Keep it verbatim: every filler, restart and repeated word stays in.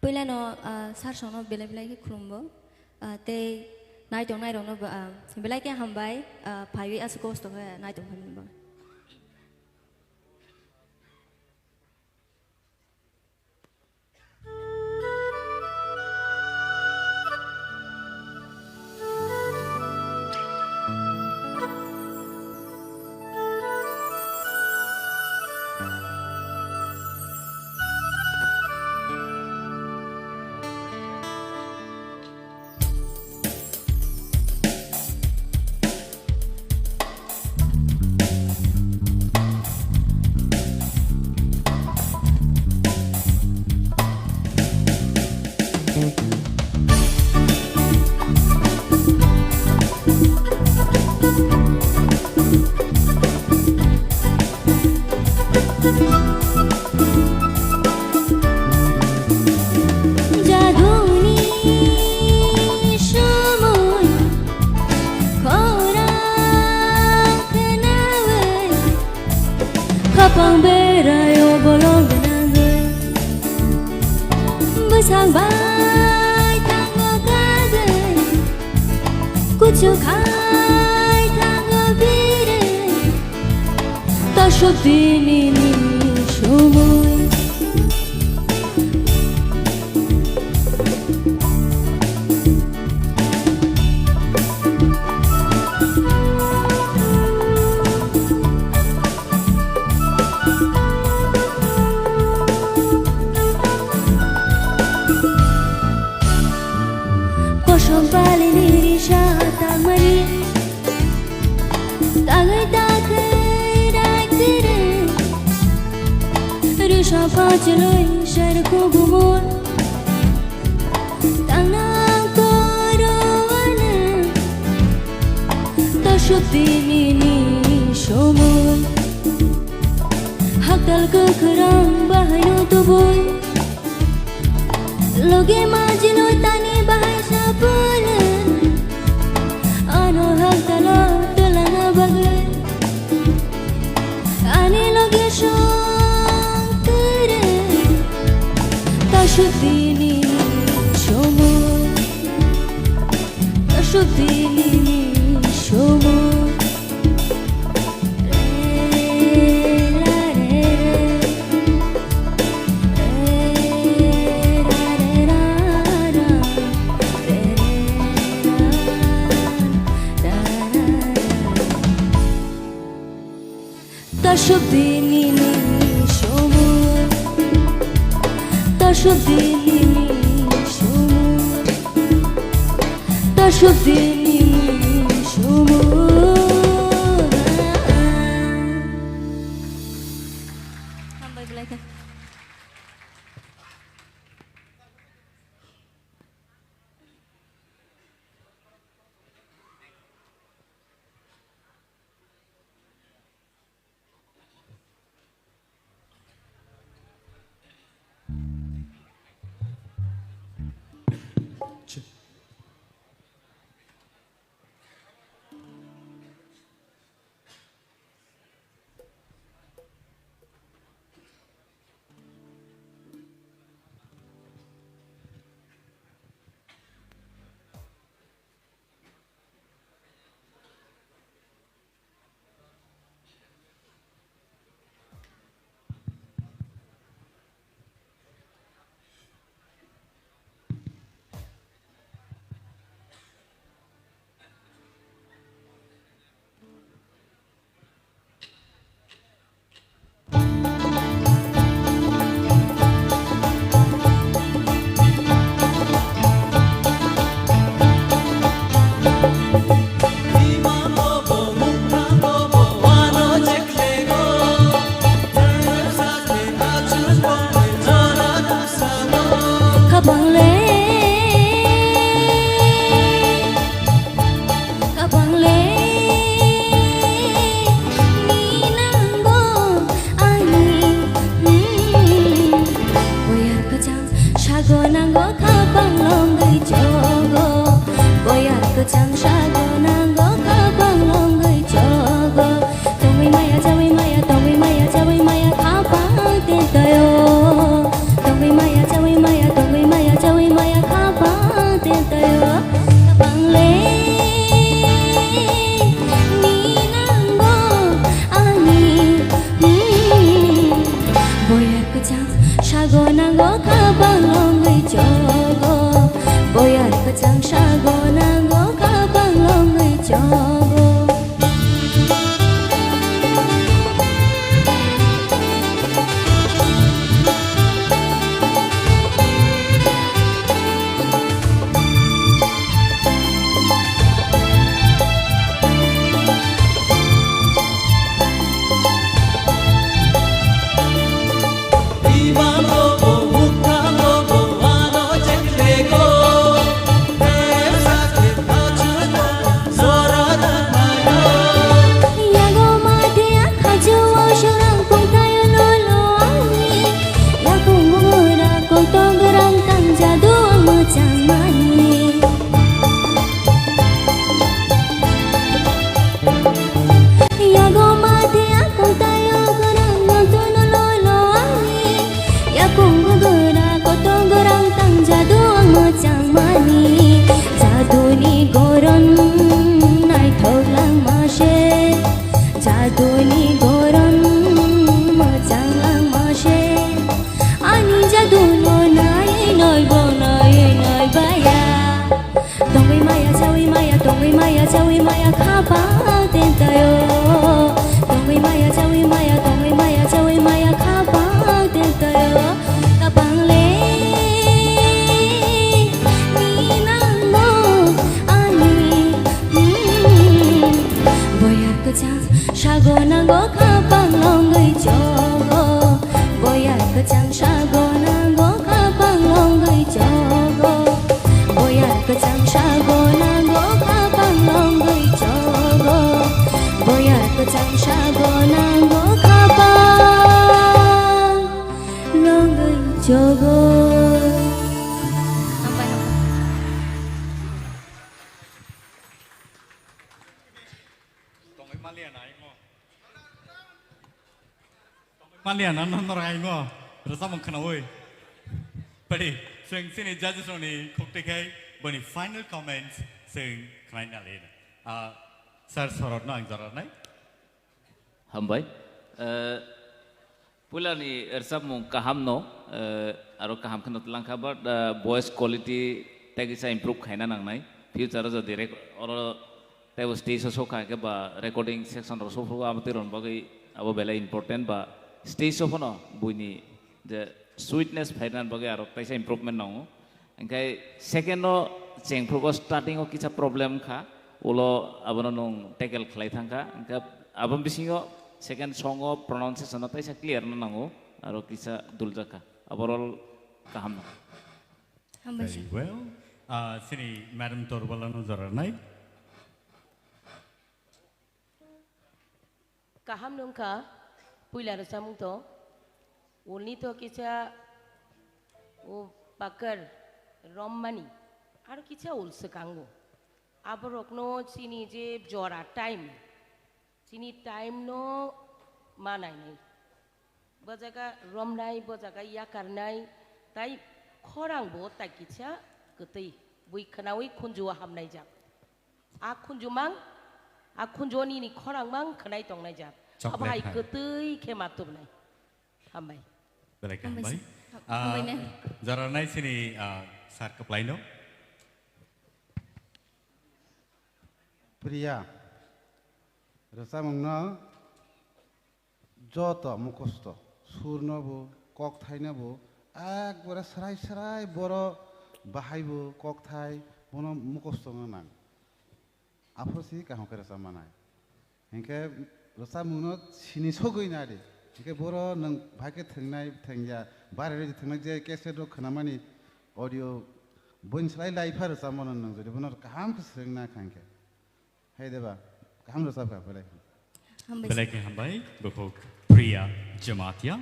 Puila no, ah, sir songno belai belai khe khulumbo. Ah, tei naitong nairokno bo, ah, belai khe hambai, ah, phaiwi aswk kosto khe naitong phaimani bo. Jaduni somoi khorang khnawi khapang berai o bolong gwnangwi. Bwsang bai thango kagwi kuchuk khai thango biri. Tasuk dinini somoi. Kosom palini risa tangmani. Tangwi tangwi rai tiri. Risa pacheloi ser kubumor. Tangnang koro wane. Tasuk dinini somoi. Haktal kwkhwrang bahaino tubui. Loge majiloi tani bahai sapulun. Ano haktalo twlana bagwi. Ani loge song kwrwi. Tasuk dinini somoi. Tasuk dinini somoi. Tasuk dinini somoi. Tasuk dinini somoi. Tasuk dinini somoi. Hambai belai khe. Kabang le, kabang le, ni nango ani, hmm. Boyar kwchang sago nango, kabang longwi chogo. Boyar kwchang sago nango, kabang longwi chogo. Tongwi maya, chawi maya, tongwi maya, chawi maya, kabang tei tayo. Tongwi maya, chawi maya, tongwi maya. Khabang longwi chogo, boyar kwchang sago nango, khabang longwi chogo. Yago mate a khajo o sorang kongtayo lolo ani. Yakung bungura koto gorang tang jadu ang mochang mani. Yago mate a kongtayo gorang nontono lolo ani. Yakung bungura koto gorang tang jadu ang mochang mani. Jaduni goron naithok langma se. Jaduni goron mochang langma se. Ani jaduno nai nai bo nai nai baya. Tongwi maya chawi maya, tongwi maya chawi maya khapa tentayo. Tongwi maya chawi maya, tongwi maya chawi maya khapa tentayo. Kabang le ni nangno ani, mm, boyar kwchang sago nango khapang longwi chogo. Boyar kwchang sago nango khapang longwi chogo. Boyar kwchang sago nango khapang longwi chogo. Boyar kwchang sago nango khapang longwi chogo. Tongwi maliya nai mo. Tongwi maliya na no no rai mo. Rasa mong khana oi. Padi, seng sini judges roni khukte khai bani final comments seng khnai na le. Ah, sir sorot no ang jorot nai. Hambai. Eh, Puilani rwchapmung kahamno, eh, aro kaham kheno twlangkha, but, eh, voice quality tei kisa improve khaina nangnai. Future o jodi rec-, oro teibo stage o sokha khe ba recording section rok sophugo, abo twi rokni bagwi abo belai important ba stage o phano buini je sweetness phainani bagwi aro kaisa improvement nango. Hingkhe second o chengphrugo starting o kisa problem kha, ulo abono nwng tackle khlai thangkha. Hingkhe aboni bisingo second song o pronunciation no teisa clear no nango, aro kisa duljak kha. Overall kaham no. Hambai. Very well. Ah, sini Madam Torbala no jora nai. Kaham nungkha, puila rwchapmung to, ulni to kisa o pakar rommani, aro kisa ul swkango. Aborokno chini je jora time, chini time no ma nainai. Bo jaga romnai, bo jaga yakarnai, tai khorang bo tai kisa kwtwi, bui khnaui khunju o hamnai jak. A khunjumang, a khunju nini khorang mang khwnai tongnai jak. Chocolate Abo hai hai. Kwtwi khe ma tubnai. Hambai. Belai khe Hambai hambai. sir. Ah, Hambai ne. Jora nai sini, ah, sir kwplai no. Priya, rwchapmung no Joto mukhosto, surno bo, kokthaino bo, ekbare srai srai boro bahai bo, kokthai bono mukhosto wngna nang. Aphuru si kaham khe rwchap manai. Hinkhe rwchapmungno sini sogwi nadi. Hinkhe boro nwng bahai khe thwngnai, thwngya, bare rwi thwngnai je cassette rok khwnamani audio boini slai lai pha rwchapmano nwng jodi bono kaham khe swrwngna kha hinkhe. Hai deba, kaham rwchapkha, belai. Hambai. Belai khe hambai, bukhuk Priya Jamatia.